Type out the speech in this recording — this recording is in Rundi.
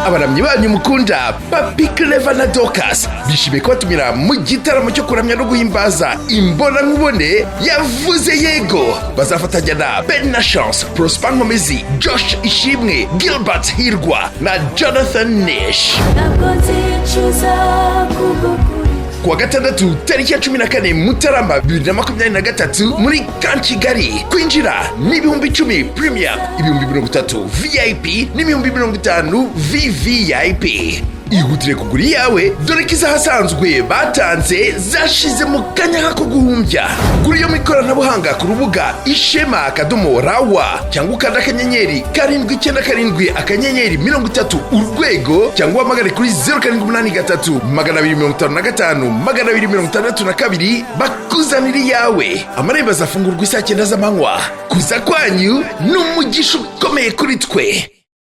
Abaramyi banyu mukunda, Papi Clever na Dorcas, bishimiye kubatumira mu gitaramo cyo kuramya no guhimbaza imbonankubone. Yavuze yego. Bazafatanya na Ben na Chance, Prosper Nkomezi, Josh Ishimwe, Gilbert Hirwa na Jonathan Nish. Ntabwo nzicuza kugukurikira. Kuwa gatandatu, tariki ya 14 Mutarama 2023, muri Camp Kigali. Kwinjira ni 10,000 premium, 30,000 VIP n'50,000 VVIP. Ihutire kugura iyawe, dore ko izahasanzwe batanze zashize mu kanya nk'ako guhumbya. Gura iyo mu ikoranabuhanga ku rubuga ishema.rw, cyangwa ukanda *797*30#, cyangwa uhamagare kuri 0783 255 262 bakuzanira iyawe. Amarembo azafungurwa isaa 9 z'amanywa. Kuza kwanyu ni umugisha ukomeye kuri twe.